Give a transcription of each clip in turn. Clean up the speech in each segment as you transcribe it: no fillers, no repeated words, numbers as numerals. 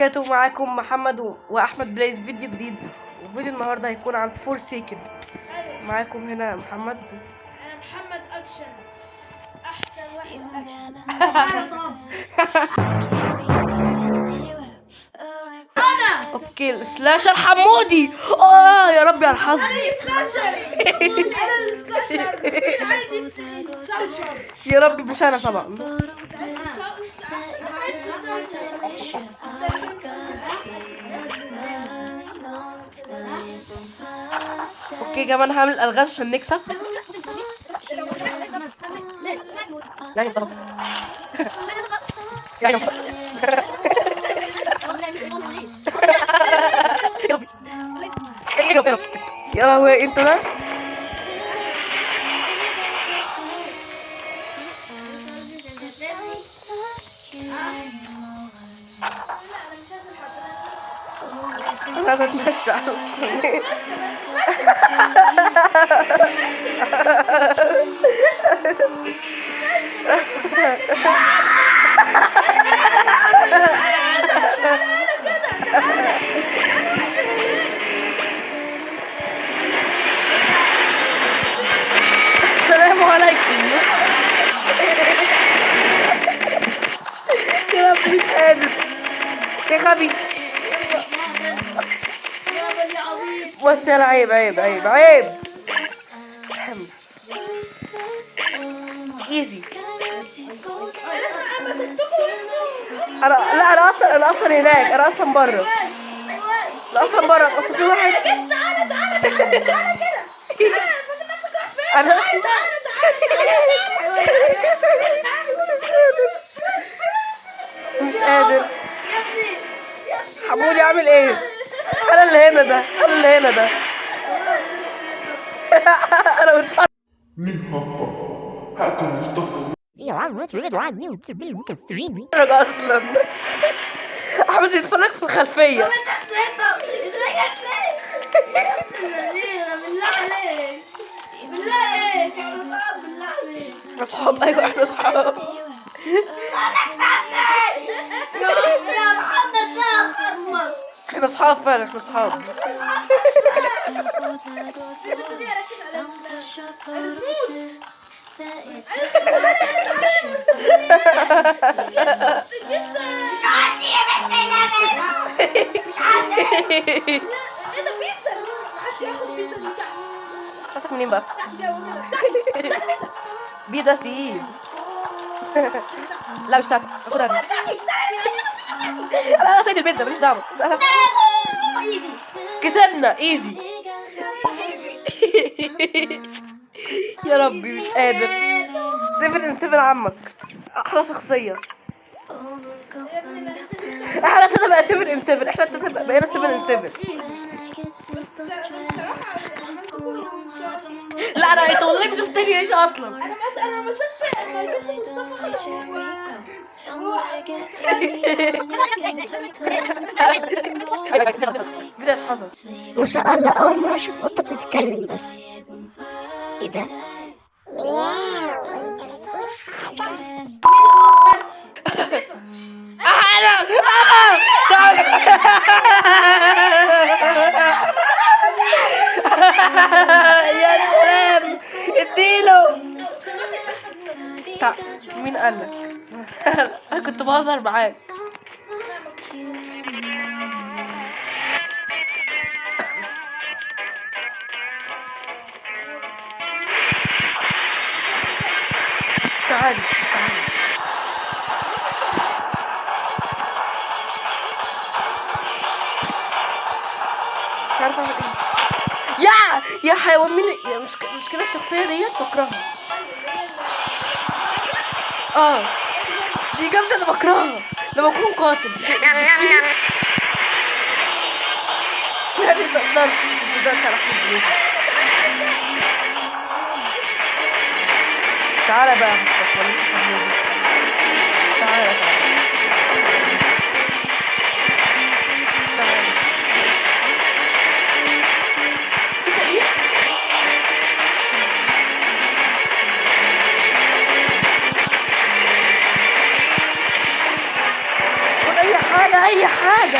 وبركاته. معاكم محمد واحمد بلايز. فيديو جديد، وفيديو النهارده هيكون عن Forsaken. ايوه. معاكم هنا محمد. انا محمد اكشن، احسن واحد اكشن. okay، slasher حمودي. يا ربي على الحظ. انا slasher، انا ال slasher، عايز slasher. يا ربي، مش انا طبعا. okay يا جماعه، انا هعمل الغاز عشان نكسب. يعني مصطفى، يعني مصطفى. يا ربي يا ربي يا ربي يا لهوي، انت ده. انا بتمشى. السلام عليكم. يا رب، مش قادر يا غبي. بس يلا، عيب عيب عيب عيب. easy. انا لا، انا اصلا هناك، انا اصلا بره، انا اصلا بره، اصل في واحد. تعالى تعالى تعالى تعالى كده، تعالى. فاكر نفسك رايح فين؟ انا تعالى تعالى تعالى. مش قادر. يا ابني يا ابني. حمودي عامل ايه؟ انا اللي هنا ده، انا اللي هنا ده، انا بتفرج. هاتوا مصطفى. اصلا احمد يتفرج في الخلفيه. انت ازاي هتلاقي يا ابن اللذينه؟ بالله عليك، بالله عليك، احنا صحاب، بالله عليك. اصحاب، ايوه احنا اصحاب. يا محمد بقى خلص. احنا اصحاب فعلا، احنا اصحاب. دي اركز على مش عندي يا باشا، مش عندي. ايه ده؟ بيتزا، ما حدش ياخد بيتزا دي تحت. بتاعتك منين بقى؟ تحت كده كده تحت. بيتزا سي، لا مش بتاعتك، خدها. انا سيد البيتزا، ماليش دعوه. كسبنا easy. يا ربي مش قادر. 7 in 7 عمك، احلى شخصيه. احنا ابتدى بقى 7 in 7، احنا ابتدى بقينا 7 in 7. لا انا، انت والله ما شفتني ليش اصلا. انا بس انا مسكت مصطفى هو بداية حظ. ما شاء الله، أول مرة أشوف قطة بتتكلم. بس إيه ده؟ مياو، أنت بتقول حاجة؟ انا تعال. يا سلام، اديله. تعال، مين قال لك؟ انا كنت بهزر معاك. تعالي تعالي. مش عارفه اعمل ايه يا حيوان. مين يا مشكلة الشخصية ديت بكرهها. دي جامدة، انا بكرهها لما اكون قاتل. يعني ما اقدرش، ما اقدرش على احمد بليز. تعالى بقى يا مصطفى، لسه حمودي. تعالى تعالى تعالى. إيه؟ خد اي حاجة، اي حاجة.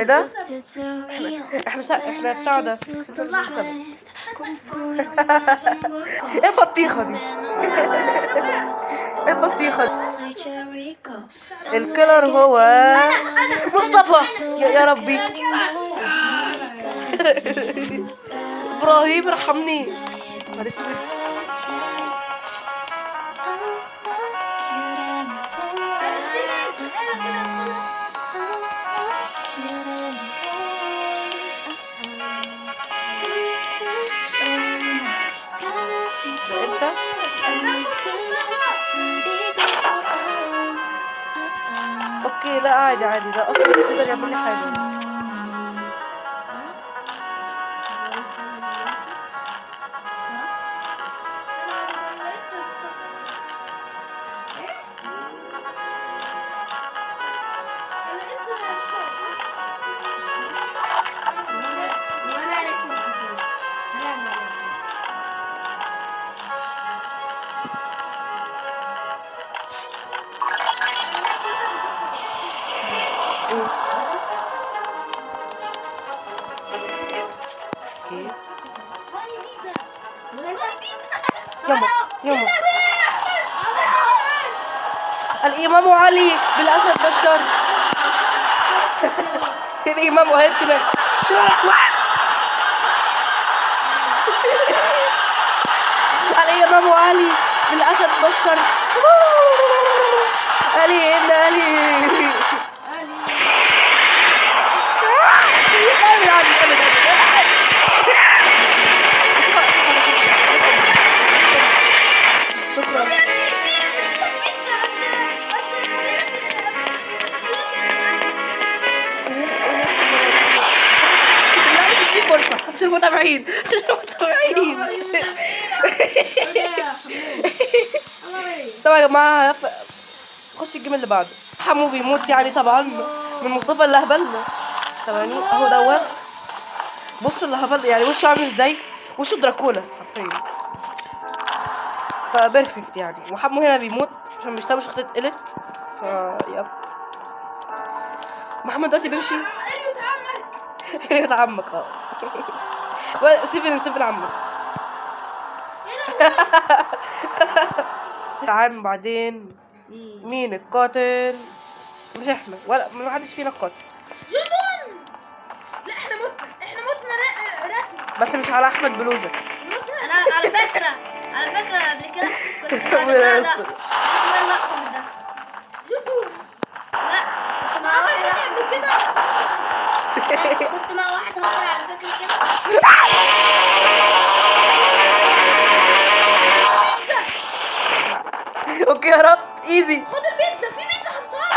ايه ده؟ احنا بتاع ده. ايه البطيخه دي؟ ايه البطيخه دي؟ ال killer هو مصطفى. يا ربي. ابراهيم ارحمني. نهار اسود. ده انت؟ okay، لا عادي عادي، ده اصلا مش يقدر يعمل لي حاجه. okay، يلا يلا. الإمام علي بالأسد بشر. الإمام هتلر. الإمام علي بالأسد بشر. علي ابن علي. علي علي علي. شكرا. لا مش دي فرصة، مش المتابعين، مش المتابعين. طبعا يا جماعة خش ال game اللي بعده. حمو بيموت يعني طبعا من مصطفى الهبل. ثواني اهو دوت. بصوا الهبل يعني وشه عامل ازاي، وشه دراكولا حرفيا. ف perfect يعني. وحمو هنا بيموت عشان بيستعمل شخصية إليت. ف yep محمد دلوقتي بيمشي. اليوت عمك. اه سيفن سيفن عمك. عم بعدين مين القاتل؟ مش احنا ولا ما حدش فينا القاتل. جبن. لا احنا متنا، احنا متنا رسمي. بس مش على احمد بلوزة. انا على فكرة، على فكرة قبل كده كنت مع ده احمد ده جبن. لا كنت مع واحد قبل كده، كنت مع واحد هاكر على فكرة كده. okay يا رب easy. خد البيتزا، في بيتزا حطها.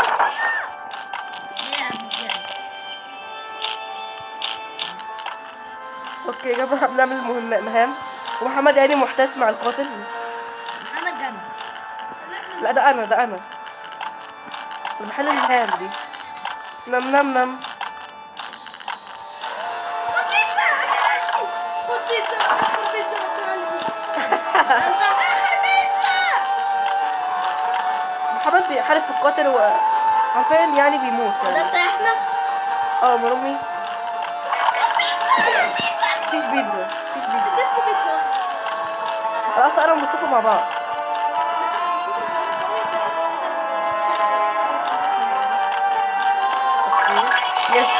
okay يا جماعة بنعمل مهام، ومحمد يعني محتاس مع القاتل. محمد جنب. لا ده انا، ده انا اللي بحل المهام دي. نم نم نم. خد بيتزا، خد بيتزا، خد بيتزا. محمد بيحارب في القاتل وحرفيا يعني بيموت ده يعني. انت يا احمد؟ اه مرمي. مفيش بيتزا، مفيش بيتزا. اديتكم بيتزا. انا اصلا انا ومصطفى مع بعض. okay yes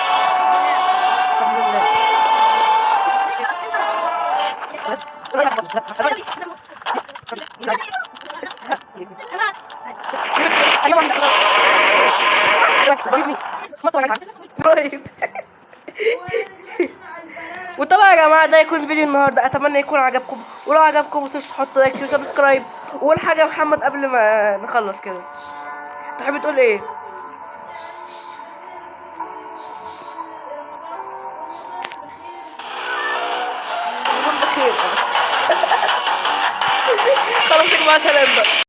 الحمد لله. وطبعا يا جماعه ده يكون فيديو النهارده، اتمنى يكون عجبكم، ولو عجبكم ما تنسوش تحطوا like و subscribe. وقول حاجه يا محمد قبل ما نخلص كده، تحب تقول ايه؟ رمضان بخير. خلاص يا جماعه سلام بقى.